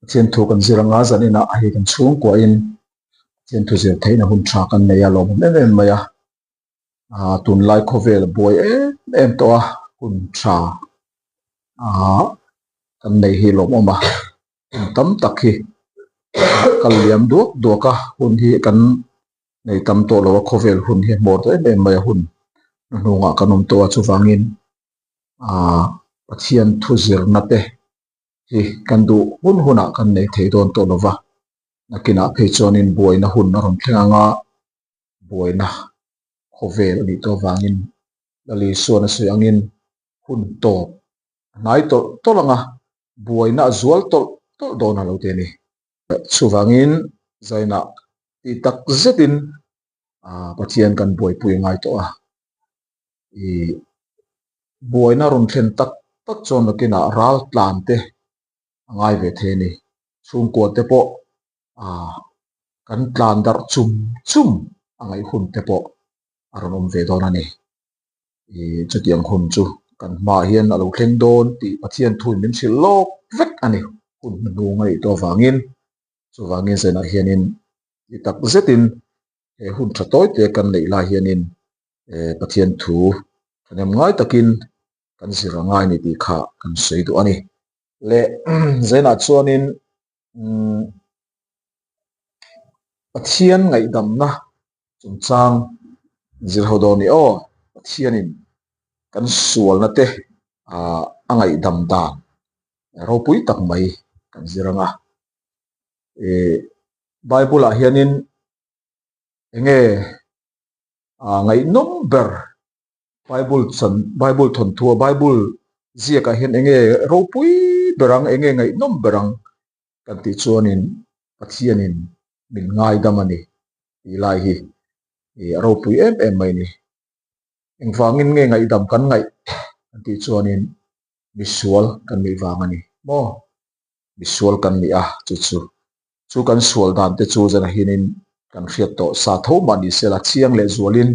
Pathian thu kan zir anga zaninah hei kan chhungkuahin Pathian thu zir theihna hun tha kan nei a lawmawm em em mai a. Aaa tunlai khawvel a buai em em tawh a, hun tha aaa kan nei hi lawmawm a, hun tam tak hi kal liam duak duak a, hun hi kan nei tam tawh lo a, khawvel hun hi a hmawr tawh em em mai a, hun hnuhnungah kan awm tawh a, chuvangin aaa Pathian thu zirna te hi kan duh hun hunah kan nei thei dawn tawh lo va, nakinah phei chuanin buaina hun a rawn thleng ang a, buaina khawvel a nih tawh avangin Lal Isuan a sawi angin hun tawp a hnai tawlh tawlh ang a, buaina a zual tawlh tawlh dawn a lo ti a ni. Chuvangin zainah tih tak zetin Pathian kan buaipui ngai tawh a, ih buaina rawn thlen tak tak chuan nakinah ral tlan te a ngai ve thei a ni. Chhungkua te pawh ah kan tlan darh chum chum a ngaih hun te pawh a rawn awm ve dawn a ni. Ih chutiang hun chu kan hmaah hian a lo thleng dawn tih Pathian thuin min hrilh lawk vek a ni. Hun hnuhnung a nih tawh avangin chuvangin zanah hianin ti tak zetin he hun tha tawi te kan neih lai hianin eh Pathian thu thahnem ngai takin kan zir a ngai a ni tih kha kan sawi duh a ni. Leh zanah chuanin umm Pathian ngaihdamna chungchang zir ho dawn a ni aw. Pathianin kan sualna te ah a ngaihdam dan ropui tak mai kan zir ang a. Ih Bible ah hianin eng nge ah ngaihnawm ber Bible chan Bible thawnthu a Bible ziakah hian eng nge ropui ber ang eng nge ngaihnawm ber ang kan tih chuanin Pathianin min ngaidam a ni tih lai hi ih a ropui em em mai a ni. Engvangin nge ngaihdam kan ngaih kan tih chuanin misual kan nih vang a ni maw? Misual kan nih a chu chu chu kan sual dan te chu zan ahinin kan hriat tawh sa tho mah ni sela chiang leh zualin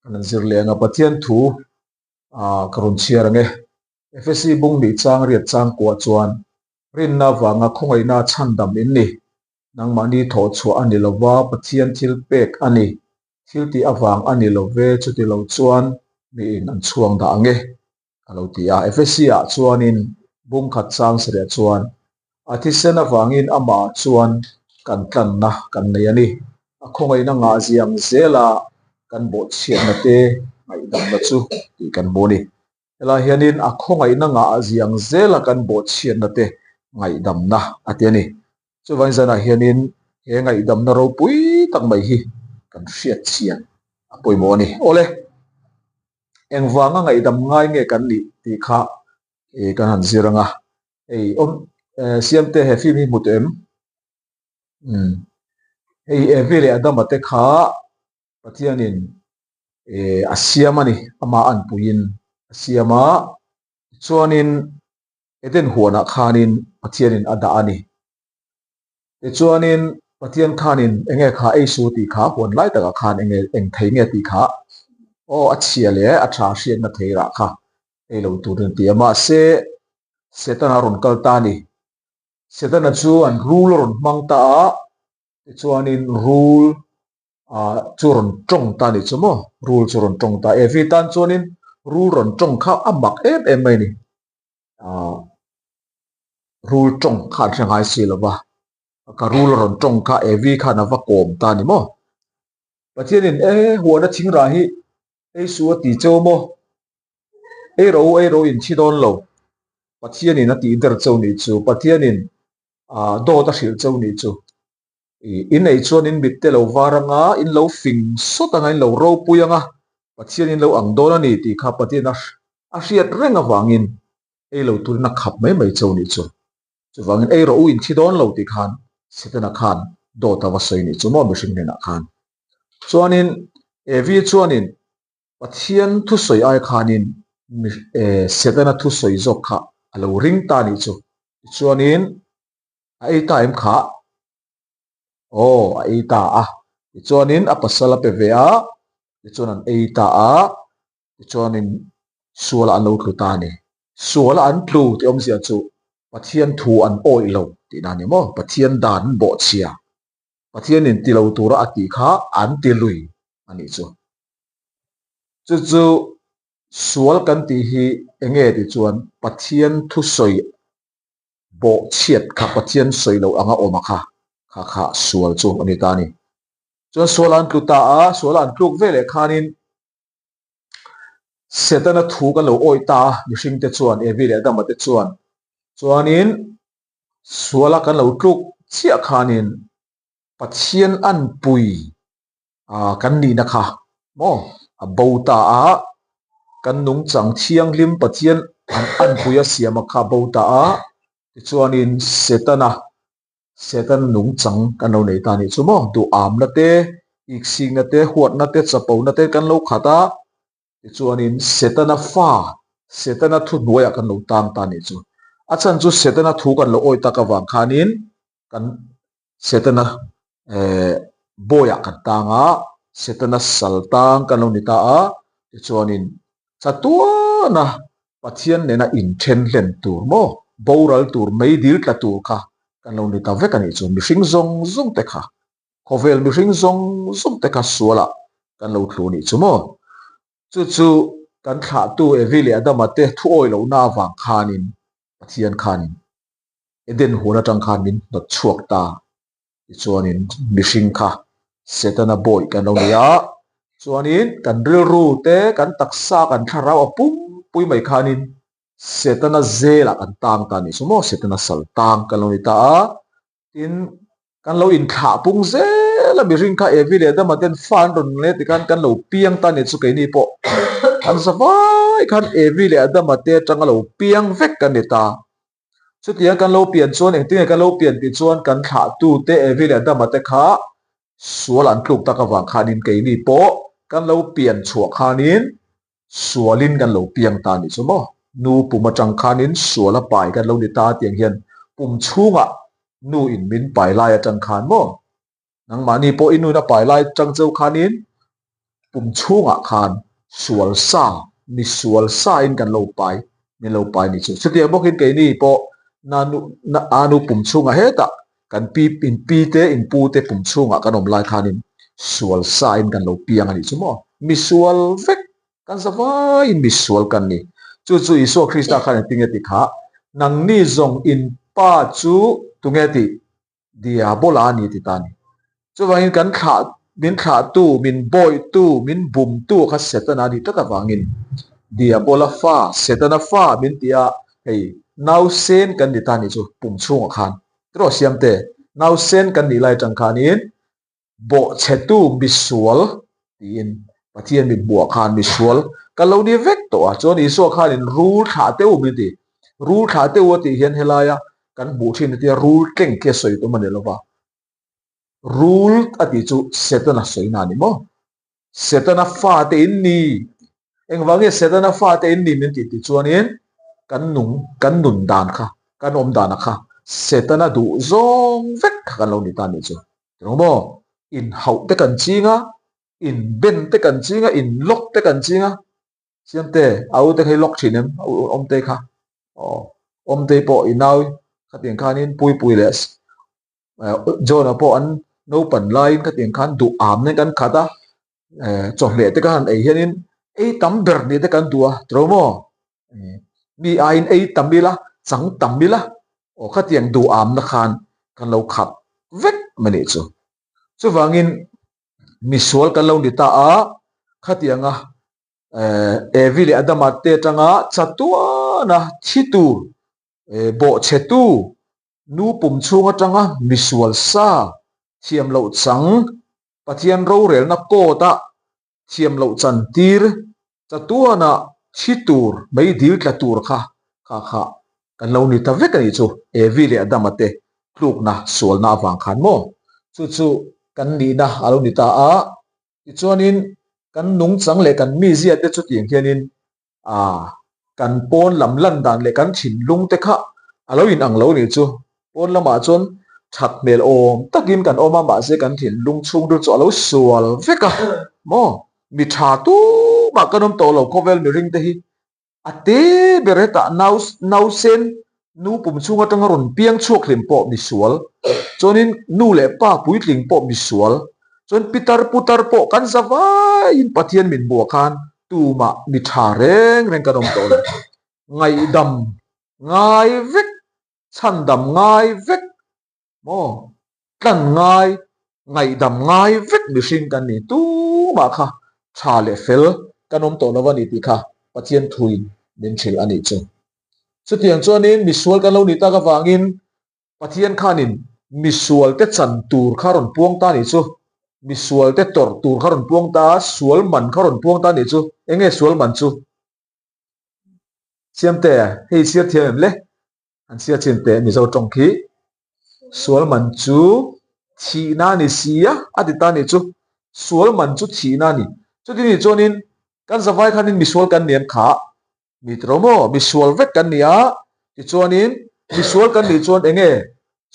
kan han zir leh ang a Pathian thu ah ka rawn chhiar ang e. Efesi bung nih chang riat chang kuah chuan rinna vanga khawngaihna chhandam in ni. Nangmahni thawh chhuah a ni lova Pathian thil pek a ni. Thil tih avang a ni lo ve chuti lo chuan miin an chhuang dah ang e. a lo ti a. Efesi-ah chuanin bung khat chang sarih chuan a thisen avangin amah chuan kan tlanna kan nei a ni. A khawngaihna ngah ziang zela kan bawhchhiatna te ngaihdamna chu tih kan hmu a ni. Helai hianin a khawngaihna ngah ziang zela kan bawhchhiatna te ngaihdamna a ti a ni. Chuvangin zanah hianin he ngaihdamna ropui tak mai hi kan hriat chian a pawimawh a ni. Awle! Engvanga ngaihdam ngai nge kan nih tih kha ih kan han zir ang a, hei awm Siamte he film hi hmu tawh em? Umm hei Evi leh Adama te kha Pathianin ih a siam a ni, amah anpuiin a siam a, tichuanin Eden huanah khanin Pathianin a dah a ni. Tichuanin Pathian khanin eng nge kha ei su tih kha huan lai takah khan eng nge eng thei nge tih kha aw a chhia leh a tha hriatna thei rah kha ei lo turin a ti a. Mahse Setana rawn kal ta a ni. Setana chu an rul a rawn hmang ta a, tichuanin rul ah chu rawn tawng ta a ni chu maw? Rul chu rawn tawng ta. Evi tan chuanin rul rawn tawng kha a mak em em mai a ni. ah rul tawng kha an hre ngai si lo va, ka rul a rawn tawng kha Evi khan a va kawm ta a ni maw? Pathianin e huana thingrah hi ei su a ti cheu maw? Ei ro ei ro in thi dawn lo, Pathianin a tih der cheu nih chu, Pathianin ah dawt a hrilh cheu nih chu. In ei chuan in mit te lo var anga, in lo fing sawt anga, in lo ropui anga, Pathian in lo ang dawn a ni tih kha Pathian a a hriat reng avangin ei lo turin a khap mai mai cheu nih chu. Chuvangin ei rawh u in thi dawn lo tih khan Setana khan dawt a va sawi nih chu maw mihring hnenah khan. Chuanin Evi chuanin Pathian thusawi ai khanin Setana thusawi zawk kha a lo ring ta nih chu. Tichuanin A ei ta em kha? Aw, a ei ta a. Tichuanin a pasal a pe ve a, tichuan an ei ta a, tichuanin sualah an lo tlu ta a ni. Sualah an tlu tih awmzia chu Pathian thu an awih lo tihna a ni maw? Pathian dan an bawhchhia, Pathianin ti lo tura a tih kha an ti lui a nih chu. Chu chu sual kan tih hi enge tih chuan Pathian thusawi bawhchhiat kha Pathian sawi loh anga awm a kha, kha kha sual chu a ni ta a ni. Chuan sual an tlu ta a, sual an tluk ve leh khanin Setana thu kan lo awih ta a, mihringte chuan, Evi leh Adama te chuan, chuanin suala kan lo tluk chiah khanin Pathian anpui kan nihna kha maw a bo ta a, kan nungchang thianghlim Pathian an anpui a siama kha a bo ta a, tichuanin Setana Satan nungchang kan lo nei ta a nih chu maw? Duhamna te, iksikna te, huatna te, chapona te kan lo khat a, tichuanin Setana fa, Setana thuhnuaiah kan lo tang ta a nih chu. A chhan chu Setana thu kan lo awih tak avang khanin kan Setana eh bawiah kan tang a, Setana sal tang kan lo ni ta a, tichuanin chatuana Pathian nena inthen hlen tur maw, boral tur, meidil tla tur kha kan lo ni ta vek a nih chu. Mihring zawng zawng te kha, khawvel mihring zawng zawng te kha sualah kan lo tlu a nih chu maw. Chu chu kan thlahtu Evi leh Adama te thuawi lohna avang khanin Pathian khanin Eden huan atang khan min hnawt chhuak ta. Tichuanin mihring kha Setana bawi kan lo ni a, chuanin kan rilru te, kan taksa, kan thlarau a pumpui mai khanin Setana zelah kan tang ta a nih chu maw, Setana sal tang kan lo ni ta a. Tin, kan lo inthlah pung zel a, mihring kha Evi leh Adama ten fa an rawn let tikhan kan lo piang ta a nih chu keini pawh an za vai khan Evi leh Adama te atanga lo piang vek kan ni ta. Chutiang kan lo pian chuan engtin nge kan lo pian tih chuan kan thlahtute Evi leh Adama te kha sual an tluk tak avang khanin keini pawh kan lo pian chhuah khanin sualin kan lo piang ta a nih chu maw? Nu pum atang khanin sual a pai kan lo ni ta tiang hian pum chhungah nu in min pai lai atang khan maw? Nangmahni pawh i nun a pai lai tang cheu khanin pum chhungah khan sual sa, mi sual sa in kan lo pai, min lo pai ni chu. Chutiang bawkin keini pawh nanu anu pum chhungah hetah kan pi in pi te in pu te pum chhungah kan awm lai khanin sual sa in kan lo piang a nih chu maw? Mi sual vek kan za vaiin mi sual kan ni. Chu chu Isua Krista khan engtin nge ti kha? Nangni zawng in pa chu tunge tih? Diabola a ni ti ta a ni. Chuvangin kan thlah, min thlahtu, min bawihtu, min bumtu kha Setana a ni tlat avangin Diabola fa, Setana fa min ti a, hei nausen kan ni ta a ni chu pum chhungah khan. Tiraw Siamte, nausen kan nih lai atang khanin bawhchhetu misual tiin Pathian mit hmuhah khan misual ka lo ni vek tawh a, chuan Isua khanin rul thlah teh u min ti. Rul thlah teh u a tih hian helaia kan hmuh thin atia rul tleng khi a sawi tum a ni lo va. Rul a tih chu Setana sawina a ni maw? Setana fate in ni. Engvang nge Setana fate in ni min tih tih chuanin kan nung kan nun dan kha kan awm dana kha Setana duh zawng vek kha kan lo ni ta a nih chu. Tiraw maw? Inhauh te kan ching a, inben te kan ching a, inlock te kan ching a. Siamte, a u te kha i lock thin em? A u Awmtei kha. Aw, Awmtei pawh i nau khatiang khanin Puipui leh John-a pawh an naupan laiin khatiang khan duh am nen kan khat a, chawhmeh te kha han ei hianin ei tam ber nih te kan duh a, tiraw maw? Mi aiin ei tam ila, chang tam ila, aw khatiang duh amna khan kan lo khat vek mai nih chu. Chuvangin misual kan lo ni ta a, khatianga Evi leh Adama te atanga chatuana thi tur, bawhchhetu, nu pum chhung atanga misual sa thiam loh chang Pathian rorelna court ah thiam loh chan tir chatuana thi tur mei dil tla tur kha kha kha kan lo ni ta vek a nih chu Evi leh Adama te tlukna sualna avang khan maw chu chu kan nihna a lo ni ta a tichuanin kan nungchang leh kan mizia te chutiang hianin a kan pawn lam lan dan leh kan thinlung te kha a lo inang lo nih chu. Pawn lamah chuan that hmel awm takin kan awm a, mahse kan thinlung chhungril chu a lo sual vek a maw? Mi tha tumah kan awm tawh lo khawvel mihring te hi a te ber hetah nau nausen. Nu pum chhung atanga rawn piang chhuak hlim pawh misual, chuanin nu leh pa puitling pawh misual, chuan pitar putar pawh kan za vaiin Pathian min hmuh ah khan tumah mi tha reng reng kan awm tawh lo. Ngaihdam ngai vek, chhandam ngai vek maw? Tlan ngai, ngaihdam ngai vek mihring kan ni. Tumah kha tha leh fel kan awm tawh lo a ni tih kha Pathian thuin min hrilh a nih chu. Chutiang chuanin misual kan lo nih tak avangin Pathian khanin misualte chan tur kha rawn puang ta a nih chu. Misualte tawrh tur kha rawn puang ta a, sual man kha rawn puang ta a nih chu. Enge sual man chu? Siamte, hei chhiar thiam em le? An chhiar chin teh Mizo tawng khi sual man chu thihna a ni si a, a ti ta a nih chu. Sual man chu thihna a ni. Chuti nih chuanin kan zavai khanin misual kan ni em kha? Mi tiro maw? Misual vek kan ni a, tichuanin misual kan nih chuan eng nge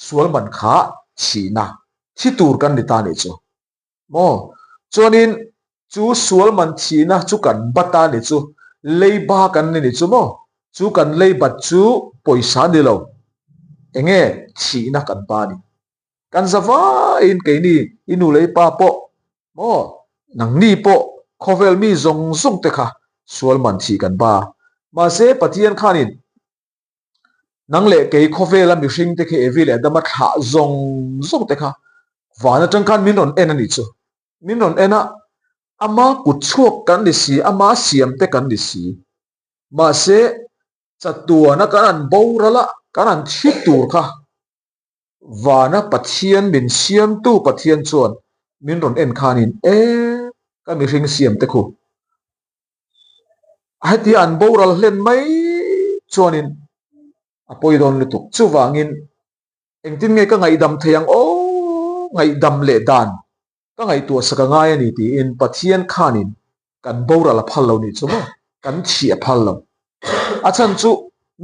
sual man kha thihna, thi tur kan ni ta a nih chu. Maw? Chuanin chu sual man thihna chu kan bat a ni chu, leiba kan ni ni chu maw? Chu kan leibat chu pawisa ni lo, enge thihna kan pa ni. Kan za vaiin keini i nu leh i pa pawh maw? Nangni pawh khawvel mi zawng zawng te kha sual man thih kan ba. Mahse Pathian khanin Nang leh kei khawvela mihring te khi Evi leh Adama thlah zawng zawng te kha van atang khan min rawn en a nih chu. Min rawn en a, ama kut chhuak kan ni si, ama siam te kan ni si. Mahse, chatuana kan han boral a, kan han thi tur kha Vana Pathian min siamtu Pathian chuan min rawn en khanin e ka mihring siam te khu. Hetia an boral hlen mai chuanin a pawi dawn lutuk. Chuvangin engtin nge ka ngaihdam thei ang aw, ngaihdam leh dan ka ngaihtuah sak a ngai a ni tiin Pathian khanin kan boral a phal lo nih chu maw, kan chhi a phal lo. A chhan chu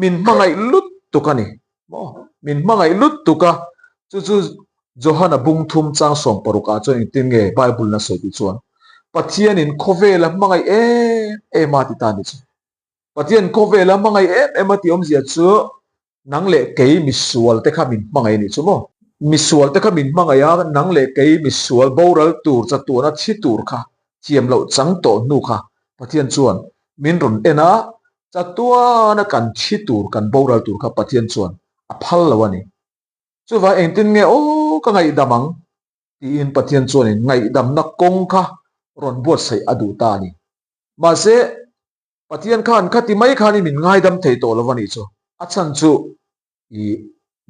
min hmangaih lutuk a ni maw, min hmangaih lutuk a, chu chu Johana bung thum chang 16 ah chuan engtin nge Bible in a sawi tih chuan Pathianin khawvel a hmangaih em em a ti ta ni chu. Pathian khawvel a hmangaih em em a tih awmzia chu nang leh kei misual te kha min hmangaih a nih chu maw. Misual te kha min hmangaih a, nang leh kei misual boral tur chatuana thi tur kha thiam loh chang tawh hnu kha Pathian chuan min rawn en a, chatuana kan thi tur kan boral tur kha Pathian chuan a phal lo a ni. Chuvang engtin nge aw ka ngaihdam ang tiin Pathian chuanin ngaihdamna kawng kha rawn buatsaih a duh ta a ni. Mahse, Pathian khan khati mai khanin min ngaidam thei tawh lo a nih chu. A chhan chu i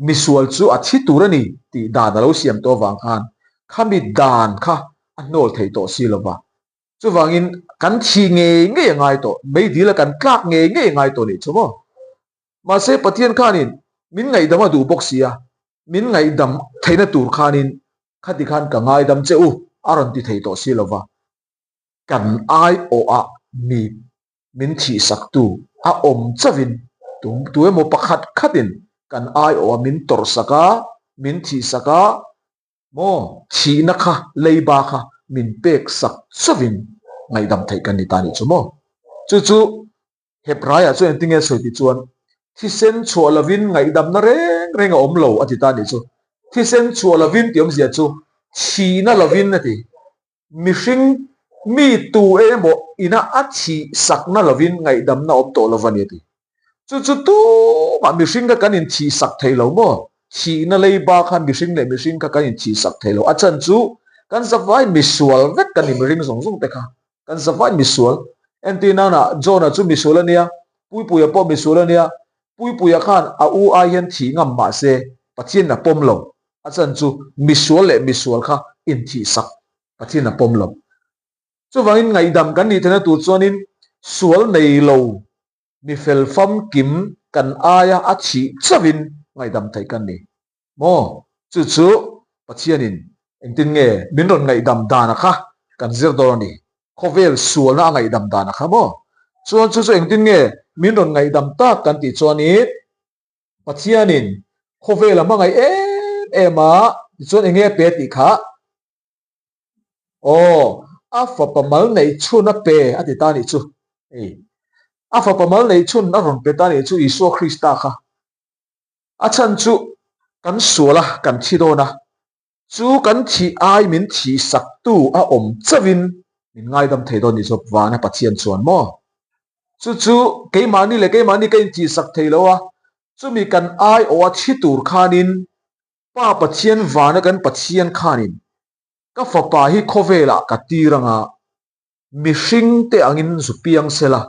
misual chu a thi tur a ni tih dan a lo siam tawh avang khan khami dan kha a hnawl thei tawh si lo va. Chuvangin kan thi ngei ngei a ngai tawh, meidil a kan tlak ngei ngei a ngai tawh a nih chu maw. Mahse Pathian khanin min ngaihdam a duh bawk si a, min ngaihdam theihna tur khanin khati khan ka ngaidam che u a rawn ti thei tawh si lo va, kan aiawhah mi min thihsaktu a awm chauhin tu emaw pakhat khatin kan aiawhah min tawrhsak a, min thihsak a, maw thihna kha leiba kha min peksak chauhin ngaihdam theih kan ni ta nih chu maw. Chu chu Hebraiah chuan engtin nge sawi tih chuan, Thisen chhuah lovin ngaihdamna reng reng a awm lo a ti ta nih chu. Thisen chhuah lovin tih awmzia chu thihna lovin a ti. Mihring mi tu emaw ina a thih sakna lovin ngaihdamna awm tawh lo a ni a ti. Chu chu tumah mihring kha kan inthih sak thei lo maw? Thihna leiba kha mihring leh mihring kha kan inthih sak thei lo. A chan chu kan zavai misual vek kan ni mihring zawng zawng te kha. Kan zavai misual. Entir nana John-a chu misual a nia, Puipuia pawh misual a nia. Puipuia khan a u ai hian thih ngam mah se Pathian a pawm lo. A chan chu misual leh misual kha inthihsak Pathian a pawm lo. Chuvangin ngaihdam kan nih theihna tur chuanin sual nei lo mi fel famkim kan aia a thih chauhin ngaihdam theih kan ni. Maw? Chu chu Pathianin engtin nge min rawn ngaihdam dana kha kan zir dawn a ni. Khawvel sualna a ngaihdam dana kha maw? Chuan chu chu engtin nge min rawn ngaihdam tak kan tih chuanin Pathianin khawvel a hmangaih em em a, tichuan eng nge pe tih kha Aw, a fapa mal neih chhun a pe a ti ta nih chu. Hei, a fapa mal neih chhun a rawn pe ta nih chu Isua Krista kha. A chhan chu kan sual a, kan thi dawn a, chu kan thih ai min thih saktu a awm chauhin min ngaidam thei dawn ni zawk vana Pathian chuan maw? Chu chu keimahni leh keimahni ka inthih sak thei lo a, chumi kan aiawh a thi tur khanin Pa Pathian vana kan Pathian khanin ka fapa hi khawvelah ka tir anga mihring te angin zu piang sela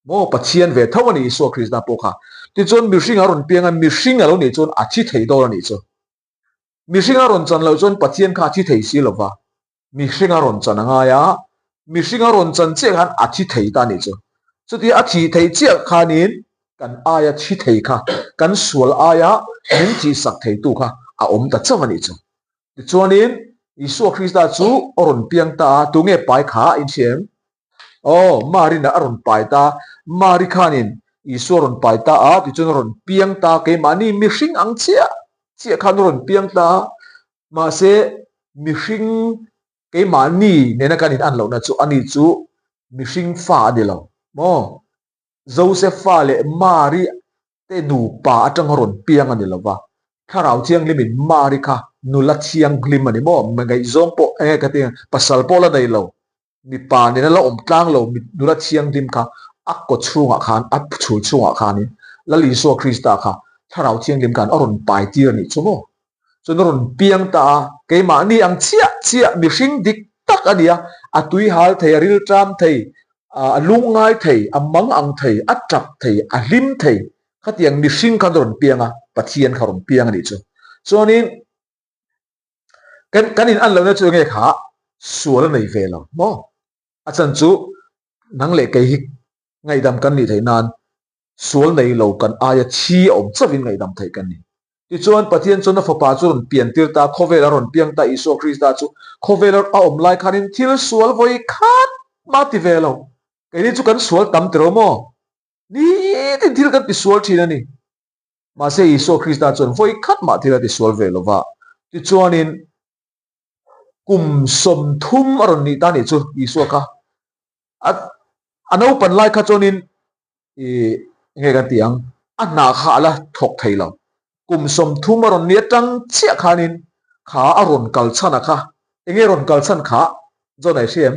maw Pathian ve tho a ni Isua Krista pawh kha. Tichuan mihring a rawn piang a, mihring a lo nih chuan a thi thei dawn a nih chu. Mihring a rawn chan loh chuan Pathian kha a thi thei si lova, mihring a rawn chan a ngai a, mihring a rawn chan chiah khan a thi thei ta a nih chu. Chutia a thih theih chiah khanin kan aia thi thei kha, kan sual aia min thihsak theitu kha a awm ta chauh a nih chu. Tichuanin Isua Krista chu a rawn piang ta a, tunge pai kha a inhria em? Aw, Marin-a a rawn pai ta. Mari khanin Isua a rawn pai ta a, tichuan a rawn piang ta, keimahni mihring ang chiah chiah khan a rawn piang ta a. Mahse, mihring keimahni nena kan in an lohna chu ani chu mihring fa a ni lo maw? Josefa leh Mari te nupa atanga rawn piang a ni lo va, Thlarau Thianghlimin Mari kha nula thianghlim a ni maw? Ngaihzawng pawh enge ka ti ang, pasal pawh la nei lo, mipa nena la awm tlang lo nula thianghlim kha a kaw chhungah khan, a chhul chhungah khanin Lal Isua Krista kha Thlarau Thianghlim khan a rawn pai tir a nih chu maw? Chuan a rawn piang ta a, keimahni ang chiah chiah mihring dik tak a ni a, a tui hal thei, a rilṭam thei, a lungngai thei, a mang ang thei, a ṭap thei, a hlim thei, khatiang mihring khan a rawn piang a, Pathian kha a rawn piang a nih chu. Chuanin kan kan in an lohna chu enge kha sual a nei ve lo maw? A chan chu nang leh kei hi ngaihdam kan nih theih nan sual nei lo kan aia thi a awm chauhin ngaihdam theih kan ni. Tichuan, Pathian chuan a Fapa chu rawn pian tir ta, khawvel a rawn piang ta, Isua Krista chu khawvel a awm lai khanin thil sual vawi khat mah ti ve lo. Keini chu kan sual tam tiro maw? Nitin thil kan tisual thin a ni. Mahse, Isua Krista chuan vawi khat mah thil a tisual ve lo va. Tichuanin, kum 30 a rawn nih ta nih chu Isua kha. A a naupan lai kha chuanin ih enge kan tih ang a hna kha a la thawk thei lo. Kum 30 a rawn nih atang chiah khanin kha a rawn kal chhan a kha. Enge rawn kal chhan kha John a i hria em?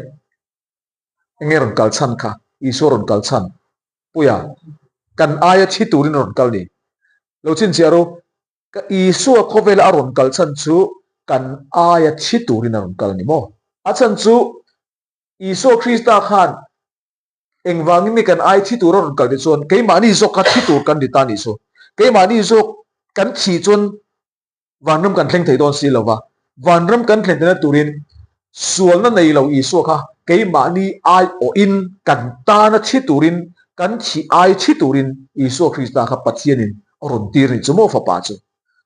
Enge rawn kal chhan kha? Isua rawn kal chhan. Puia, kan aia thi turin a rawn kal ni. Lo chhinchhiah ru, Ka Isua khawvela a rawn kal chhan chu kan aia thi turin a rawn kal a ni maw? A chhan chu Isua Krista khan engvangin nge kan ai thi tur a rawn kal tih chuan keimahni zawk kha thi tur kan ni ta a nih chu. Keimahni zawk kan thih chuan vanram kan thleng thei dawn si lo va, vanram kan thlen theihna turin sualna nei lo Isua kha keimahni aiawhin kan tana thi turin, kan thih ai thi turin Isua Krista kha Pathianin a rawn tir ni chu maw fapa chu.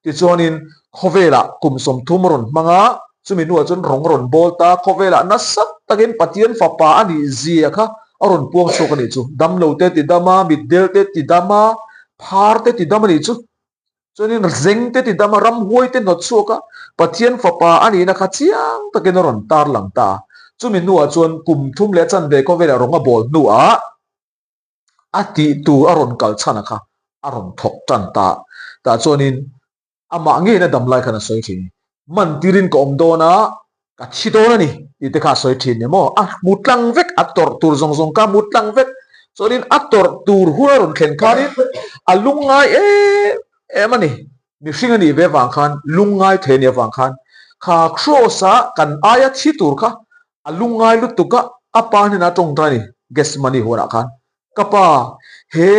Tichuanin khawvelah kum 30 a rawn hmang a, chumi hnuah chuan rawng a rawn bawl ta, khawvelah nasa takin Pathian fapa a nih zia kha a rawn puang chhuak a nih chu. Damlo te ti dam a, mitdel te ti dam a, phar te ti dam a nih chu. Chuanin zeng te ti dam a, ramhuai te hnawt chhuak a, Pathian fapa a nihna kha chiang takin a rawn tarlang ta a. Chumi hnuah chuan kum thum leh a chanve khawvelah rawng a bawl hnuah, a tih tur a rawn kal chhan a kha a rawn thawk tan ta. Tah chuanin amah ngeiin a dam lai khan a sawi thin. Man tirin ka awm dawn a, ka thi dawn a ni tih te kha a sawi thin ni maw? A hmu tlang vek, a tawrh tur zawng zawng kha a hmu tlang vek. Chuanin a tawrh tur hun a rawn thlen khanin a lungngai em em a ni. Mihring a nih ve avang khan, lungngai thei a nih avang khan kha Kraws-a kan aia thi tur kha A lungngai lutuk a, a pa hnenah a tawngtai a ni, Gethsemane huanah khan, Ka pa, he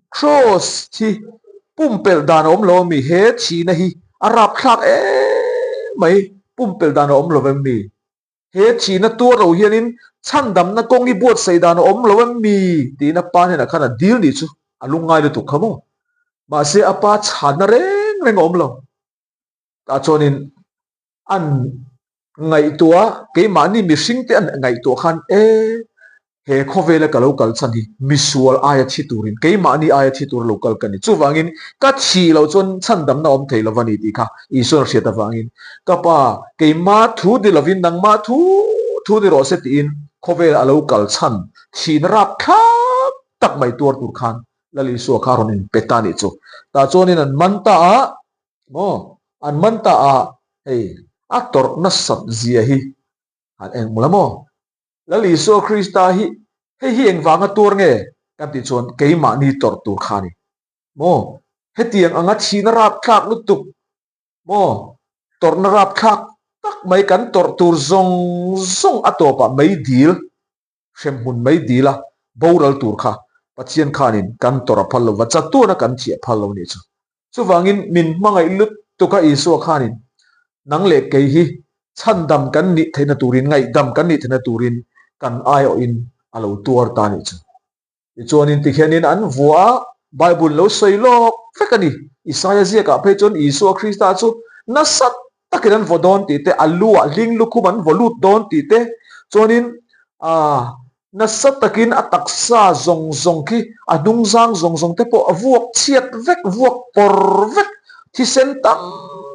Kraws hi pumpelh dan a awm lo ami? He thihna hi a rapthlak em mai, pumpelh dan a awm lo em mi? He thihna tuar lo hianin chhandamna kawng hi buatsaih dan a awm lo em mi? tiin a pa hnenah khan a dil nih chu a lungngai lutuk kha maw? Mahse a pa chhanna reng reng a awm lo. Tah chuanin an ngaihtuah a, keimahni mihringte an ngaihtuah khan e, he khawvela ka lo kal chhan hi misual aia thi turin, keimahni aia thi tura lo kal ka ni. Chuvangin ka thih loh chuan chhandamna awm thei lo va ni tih kha Isua'n a hriat avangin, Ka pa, keimah thu ni lovin nangmah thu thu ni rawh se tiin khawvela a lo kal chhan thihna rapthlak tak mai tuar tur khan. Lal Isua kha a rawn inpe ta a nih chu. Tah chuanin an man ta a, maw? An man ta a, hei a tawrh nasat zia hi han eng mawlh a maw? Lal Isua Krista hi hei hi engvanga tuar nge kan tih chuan keimahni tawrh tur kha a ni. Maw? Hetiang anga thihna rapthlak lutuk maw? Tawrhna rapthlak tak mai kan tawrh tur zawng zawng a tawpah mei dil, hremhmun mei dila boral tur kha Pathian khanin kan tawrh a phal lo va, chatuana kan thiah phal lo nih chu. Chuvangin min hmangaih lutuk a Isua khanin nang leh kei hi chhandam kan nih theihna turin, ngaihdam kan nih theihna turin kan aiawhin a lo tuar ta nih chu. Tichuanin tikhianin an vuah a, Bible lo sawi lawk vek a ni. Isaia ziakah phei chuan Isua Krista chu nasa takin an vaw dawn tih te, a luah hling lukhum an vaw lut dawn tih te, chuanin aah nasa takin a taksa zawng zawng khi a hnungzang zawng zawng te pawh a vuak chhiat vek, vuak pawr vek, thisen tam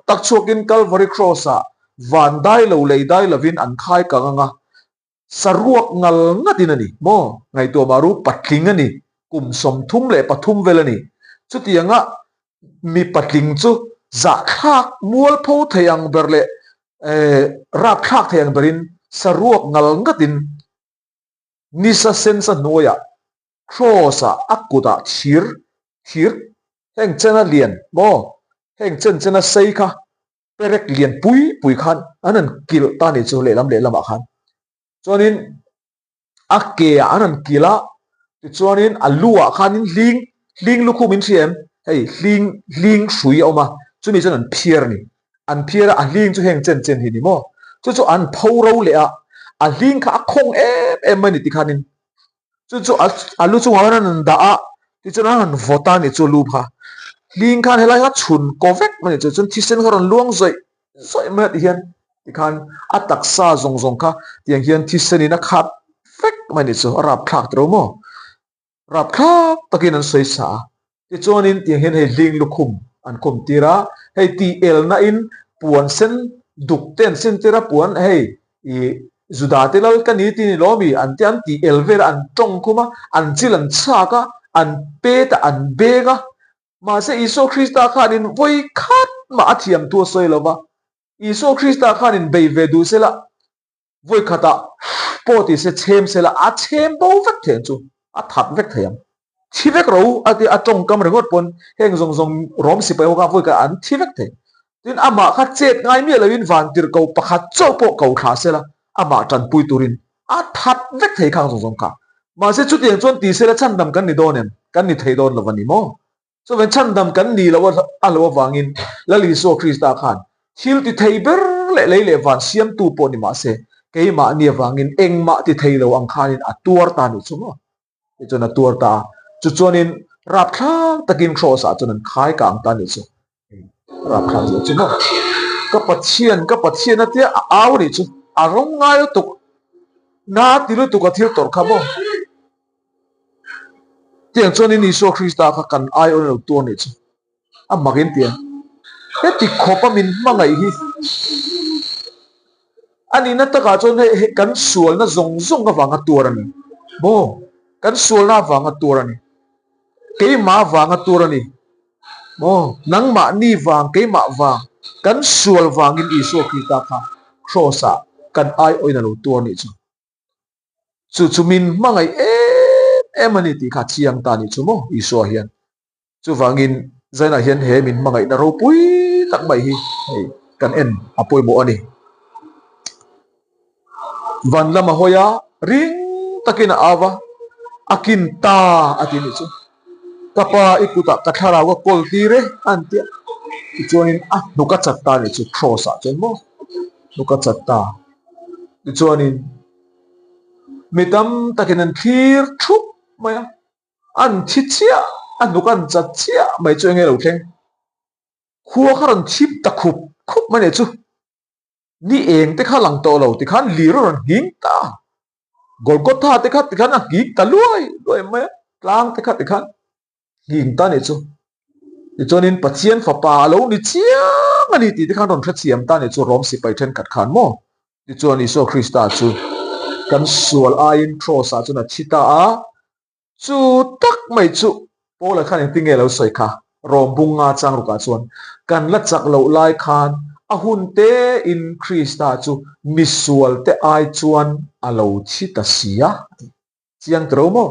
tak chhuakin Calvary Cross-ah van dai lo lei dai lovin an khai kang ang a, Saruak ngal ngatin a ni maw? Ngaihtuah mah ru patling a ni, kum 33 vel a ni. Chutianga mi patling chu zahthlak mualpho thei ang ber leh rapthlak thei ang berin saruak ngal ngatin nisa sensa hnuaiah Cross-ah a kutah thir thir heng chena lian maw? Heng chen chena sei kha perek lian pui pui khan an han kilh ta ni chu lehlam lehlamah khan chuanin a ke ah an han kilh a tichuanin a lu ah khanin hling hling lukhum in hria em hei hling hling hrui a awm a chumi chuan an phiar a ni an phiar a a hling chu heng chen chen hi ni maw chu chu an pho ro leh a a hling kha a khawng em em mai ni tikhanin Chu chu a lu chungah khan an han dah a, tichuan an han vawt a ni chu lu kha. Hling khan helai kha chhun kaw vek mai a ni chu, chuan thisen kha rawn luang zawih zawih mai a tihian tikhan a taksa zawng zawng kha tiang hian thisen in a khat vek mai a ni chu, a rapthlak tiro maw? Rapthlak takin an sawi sa a, tichuanin tiang hian hei hling lukhum an khum tir a, hei tih elna in puan sen duk te an sen tir a, puan hei ih Juda te lal ka ni ti ni lawmi an tia an tih el vel a, an tawng khum a, an chil an chhak a, an pet a, an beng a. Mahse Isua Krista khanin vawi khat mah a thiam thu a sawi lo va, Isua Krista khanin bei ve duh sela vawi khatah pawh ti se chhem sela a chhem bo vek thei ang chu, a that vek thei ang. Thi vek ro a ti a tawngkam ringawt pawn heng zawng zawng rawm sipai ho kha vawi khat an thi vek thei. Tin amah kha chet ngai miah loin vantir ko pakhat chauh pawh ko thla sela amah tanpui turin a that vek thei khang zawng zawng kha. Mahse chutiang chuan ti sela chhandam kan ni dawn em? Kan ni thei dawn lo a ni maw? Chuvang chhandam kan ni lo a lo avangin Lal Isua Krista khan thil ti thei ber leh lei leh van siamtu pawh ni mahse keimahni avangin engmah ti thei lo ang khanin a tuar ta nih chu maw? Tih chuan a tuar ta a. Chu chuanin rapthlak takin Kraws-ah chuan an khai kang ta nih chu. Rapthlak zia chu maw? Ka Pathian, ka Pathian a tia a au nih chu. A rawng ngai lutuk, na ti lutuk a thil tawrh kha maw? Tiang chuanin Isua Krista kha kan aiawh lo tuar nih chu. A mak in tia. Heti khawp a min hmangaih hi a nihna takah chuan hei hei kan sualna zawng zawng avanga tuar a ni. Maw? Kan sualna avanga tuar a ni. Keimah avanga tuar a ni. Maw? Nangmahni vang, keimah vang, kan sual vangin Isua Krista kha Kraws-ah kan aiawhin a lo tuar nih chu. Chu chu min hmangaih em em a ni tih kha chiang ta nih chu maw Isua hian. Chuvangin Zainah hian he min hmangaihna ropui tak mai hi hei kan en a pawimawh a ni. Van lama hawi a, ring takin a au va, a kin ta a ti nih chu. Ka pa i kutah ka thlarau ka kawl tir e a han ti a. Tichuanin a hnuk a chat ta nih chu Kraws ah chuan maw hnuk a chat ta. Tichuanin mi tam takin an thlir thup mai a. An thi chiah, a hnuk an chat chiah mai chu enge lo thleng? Khua kha rawn chhip ta khup khup mai nih chu. Ni eng te kha lang tawh lo tikhan lir a rawn nghing ta. Golgotha te kha tikhan a nghing ta luai luai mai a, tlang te kha tikhan nghing ta nih chu. Tichuanin Pathian fapa a lo ni chiang a ni tih te khan rawn hrethiam ta nih chu Rom sipai thenkhat khan maw? Tichuan Isua Krista chu kan sual aiin Kraws ah chuan a thi ta a, chu tak mai chu. Paula khan engtin nge lo sawi kha? Rom bung nga chang rukah chuan, Kan la chak loh lai khan a hun tein Krista chu misual te ai chuan a lo thi ta si a, a ti. Chiang tiro maw?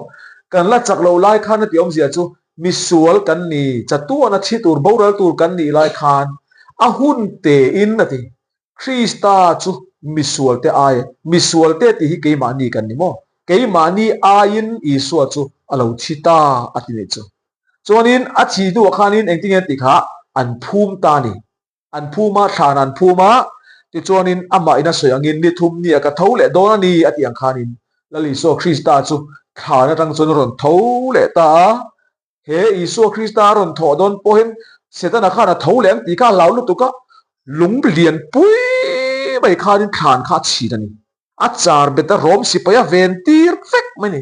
Kan la chak loh lai khan a tih awmzia chu misual kan ni, chatuana thi tur, boral tur kan nih lai khan a hun tein a ti. Krista chu misual te ai, misual te tih hi keimahni kan ni maw? Keimahni aiin Isua chu a lo thi ta a ti nih chu. Chuanin a thi hnuah khanin engtin nge tih kha an phum ta a ni. An phum a, thlan an phum a, tichuanin amah in a sawi angin ni thum nia ka tho leh dawn a ni a tih ang khanin Lal Isua Krista chu thlan atang chuan a rawn tho leh ta a. He Isua Krista a rawn thawh dawn pawhin Setana khan a tho leh ang tih kha a hlau lutuk a, lung lian pui mai khanin thlan kha a chhin a ni. A char bet a rawm sipai a ven tir vek mai a ni.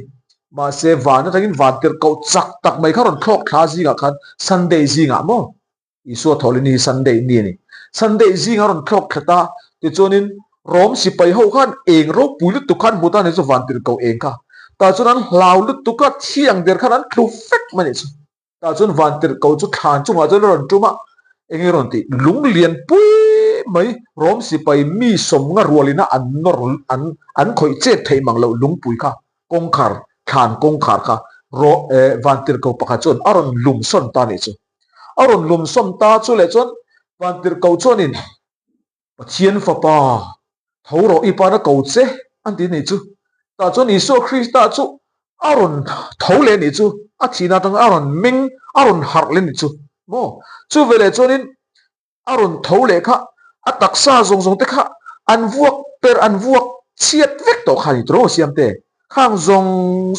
Mahse van atangin van tirhkoh chak tak mai kha rawn thlawk thla zingah khan Sunday zingah maw? Isua thawhlin hi Sunday ni a ni. Sunday zing a rawn thlawk thlat a, tichuanin Rom sipai ho khan eng ropui lutuk khan hmu ta a ni chu vantirhkoh eng kha. Tah chuan an hlau lutuk a, thiang der khan an tlu vek mai a nih chu. Tah chuan vantirhkoh chu thlan chungah chuan a rawn tum a, eng nge rawn tih? Lung lian pui mai Rom sipai mi sawmnga rualina an nawr an an khawih chet theih mang loh lungpui kha kawngkhar thlan kawngkhar kha ro vantirhkoh pakhat chuan a rawn lum sawn ta a nih chu. A rawn lum sawm ta chu leh chuan Vantirhkoh chuanin Pathian Fapa tho rawh i pana ko che an ti anih chu. Tah chuan Isua Krista chu a rawn tho leh anih chu, a thihna atanga a rawn meng, a rawn harh leh anih chu maw. Chu veleh chuanin a rawn tho leh kha a taksa zawng zawng te kha an vuak per an vuak chhiat vek tawh kha a ni tawh siam te khang zawng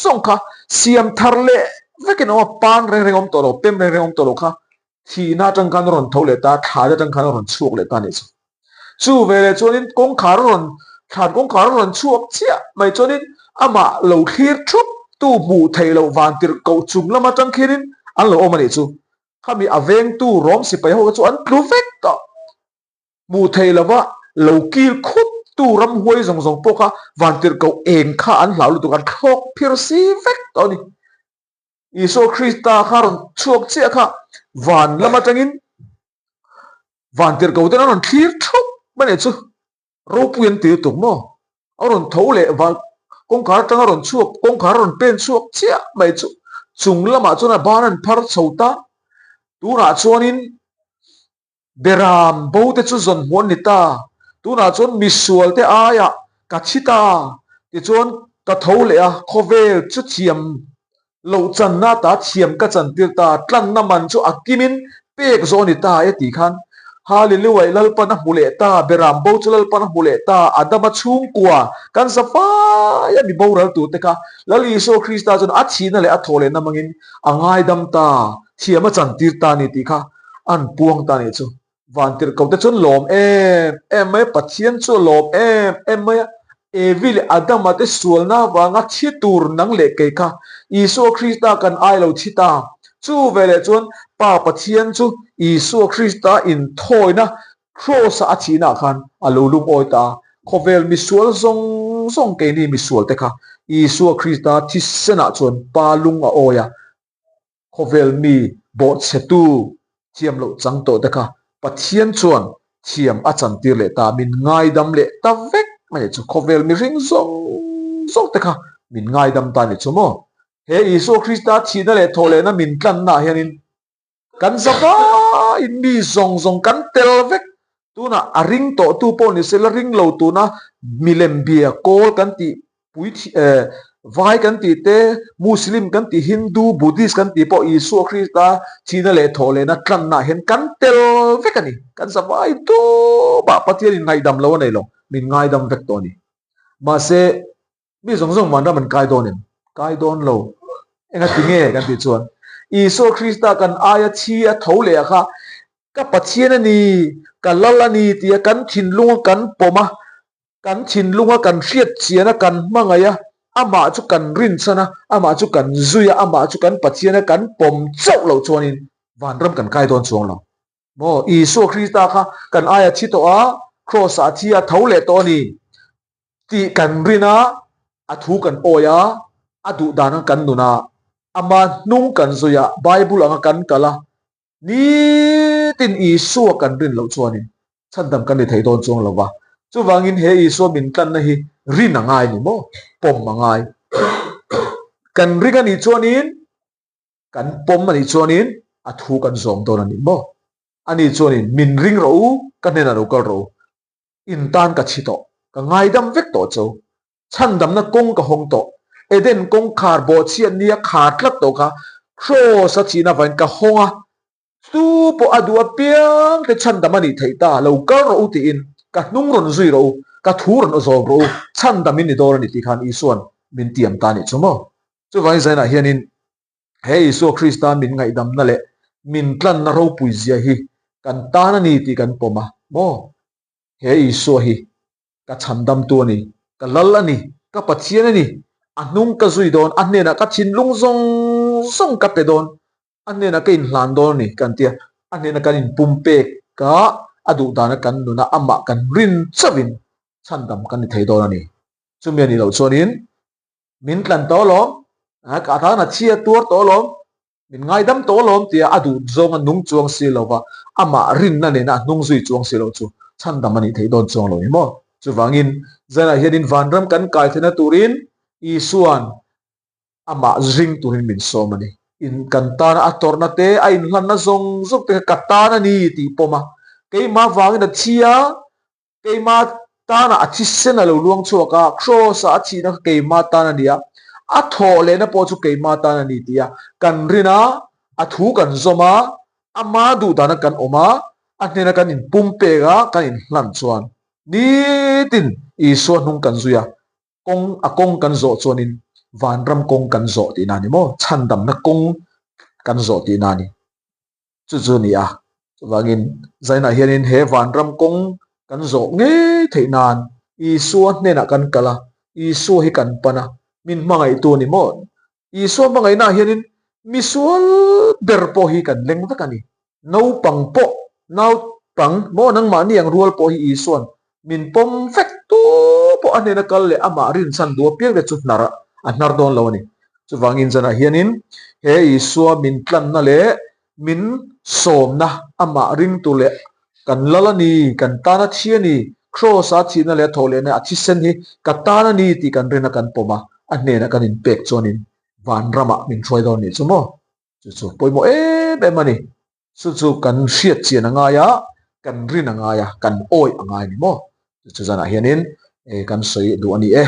zawng kha siam thar leh vekin a awm a pan reng reng a awm tawh lo pem reng reng a awm tawh lo kha thihna atang khan a rawn tho leh ta thla te atang khan a rawn chhuak leh ta a nih chu chu veleh chuanin kawngkhar a rawn thlan kawngkhar a rawn chhuak chiah mai chuanin amah lo thlir thup tu hmuh theih loh van tirh koh chung lam atang khianin an lo awm a nih chu. Khami a vengtu Rom sipai ho kha chu an tlu vek tawh. Hmuh theih lova lo kil khup tu ramhuai zawng zawng pawh kha vantirhkoh eng kha an hlau lutuk an thlawk phir si vek tawh a ni. Isua Krista kha rawn chhuak chiah kha van lam atangin vantirhkoh ten an rawn thlir thup mai nih chu. Ropui an ti lutuk maw? A rawn tho leh val kawngkhar atang a rawn chhuak, kawngkhar a rawn pen chhuak chiah mai chu chung lamah chuan a ban an phar chho ta. Tunah chuanin Beram bo te chu zawn hmuh an ni ta. Tunah chuan misual te aiah ka thi ta. Tichuan ka tho leh a, khawvel chu thiam loh channa ta thiam ka chantir ta, tlanna man chu a kimin pek zawh a ni ta e tih khan Hallelujah Lalpan a hmu leh ta, Beram bo chu Lalpan a hmu leh ta, Adama chhungkua kan za fai a mi boral tur te kha Lal Isua Krista chuan a thihna leh a thawh lehna hmangin a ngaidam ta, thiam a chantir ta a ni tih kha an puang ta a nih chu. Vantirhkoh te chuan lawm em em mai a, Pathian chu a lawm em em mai a, Evi leh Adama te sualna avanga thi tur nang leh kei kha Isua Krista kan ai lo thi ta. Chu veleh chuan Pa Pathian chu Isua Krista inthawina Kraws-a a thihnaah khan a lo lungawi ta a, khawvel misual zawng zawng keini misual te kha Isua Krista thisenah chuan Pa lung a awi a, Khawvel mi bawhchhetu thiam loh chang tawh te kha Pathian chuan thiam a chantir leh ta, min ngaidam leh ta vek mai chu. Khawvel mihring zawng zawng te kha min ngaidam ta ni chu maw? He Isua Krista thihna leh thawhlehna min tlannaah hianin kan zavaiin mi zawng zawng kan tel vek. Tunah a ring tawhtu pawh ni se la ring lo tuna milem bia kawl kan tih pui vai kan tih te, Muslim kan tih, Hindu, Buddhist kan tih pawh Isua Krista thihna leh thawh lehna tlannaah hian kan tel vek a ni. Kan zavai tupah Pathianin ngaihdam lo a nei lo, min ngaidam vek tawh a ni. Mahse, mi zawng zawng vanram an kai dawn em? Kai dawn lo. Engati nge kan tih chuan Isua Krista kan aia thi a tho leh a kha ka Pathian a ni, ka Lal a ni tia kan thinlunga kan pawm a, Kan thinlunga kan hriat chian a, kan hmangaih a, amah chu kan rinchhan a, amah chu kan zui a, amah chu kan Pathian a kan pawm chauh loh chuanin vanram kan kai dawn chuang lo. Maw? Isua Krista kha kan aia thi tawh a, Kraws-ah a thi a, tho leh tawh a ni tih kan rin a, a thu kan awi a, a duh dana kan nun a. Ama hnung kan zui a, Bible anga kan kal a, nitin Isua kan rin loh chuanin chhandam kan ni thei dawn chuang lo va. Chuvangin he Isua min tlanna hi rin a ngai ni maw? Pawm a ngai. Kan ring a nih chuanin, kan pawm a nih chuanin a thu kan zawm dawn a ni maw? Ani chuanin min ring rawh u, ka hnenah lo kal rawh u. In tan ka chhi tawh, ka ngaidam vek tawh cho. Chhandamna kawng ka hawng tawh. Eden kawngkhar bawhchhiat nia khar tlat tawh kha Kraws a chihna avangin ka hawng a, tu pawh a duh apiang te chhandam a nih theih ta, lo kal rawh u tiin ka hnung rawn zui rawh u, ka thu rawn zawm rawh u, chhandam in ni dawn a ni tih khan Isua'n min tiam ta a nih chu maw? Chuvangin Zainah hianin he Isua Krista min ngaihdamna leh min tlanna ropui zia hi kan tan a ni tih kan pawm a maw? He Isua hi ka chhandamtu a ni, ka lal a ni, ka Pathian a ni, a hnung ka zui dawn, a hnenah ka thinlung zawng zawng ka pe dawn, a hnenah ka inhlan dawn a ni kan tia, a hnena kan inpumpek a, a duh dana kan nuna amah kan rin chauhin chhandam kan ni thei dawn a ni. Chumi a nih loh chuanin min tlan tawh alawm, ka tan a thi a tuar tawh alawm, Min ngaidam tawh alawm tia a duh zawng a nung chuang si lo va, amah rinna nena a hnung zui chuang si lo chu chhandam a nih theih dawn chuang lo ni maw? Chuvangin, zanah hianin vanram kan kai theihna turin Isua'n amah ring turin min sawm a ni. In kan tana a tawrhna te, a inhlanna zawng zawng te kha ka tan a ni tih pawm a, keimah vangin a thi a, Keima tana a thisen a lo luang chhuak a, Kraws-a a thihna kha keima tan a ni a, a thawh lehna pawh chu keima tan a ni tih a kan rin a, a thu kan zawm a, ama duhdana kan awm a, a hnena kan inpumpek a, kan inhlan chuan nitin Isua hnung kan zui a, kawng a kawng kan zawh chuanin vanram kawng kan zawh tihna a ni maw? Chhandamna kawng kan zawh tihna a ni. Chu chu a ni a, chuvangin Zainah hianin he vanram kawng kan zawh ngei theih nan Isua hnenah kan kal a, Isua hi kan pan a, min hmangaihtu a ni maw? Isua hmangaihnaah hianin misual ber pawh hi kan leng vek a ni. Naupang pawh, naupang maw nangmahni ang rual pawh hi Isua'n min pawm vek tu pawh a hnena kal leh amah rinchhan duh apiang te chu hnar a hnar dawn lo a ni. Chuvangin zanah hianin he Isua min tlanna leh min sawmna amah ringtu leh kan lal a ni, kan tan a thi a ni, Kraws-a thihna leh a thawh lehna a thisen hi ka tan a ni tih kan rin a kan pawm a, a hnenah kan inpek chuanin vanramah min hruai dawn nih chu maw? Chu chu pawimawh em em a ni. Chu chu kan hriat chian a ngai a, kan rin a ngai a, kan awih a ngai a ni maw? Chu chu zanah hianin kan sawi duh a ni e.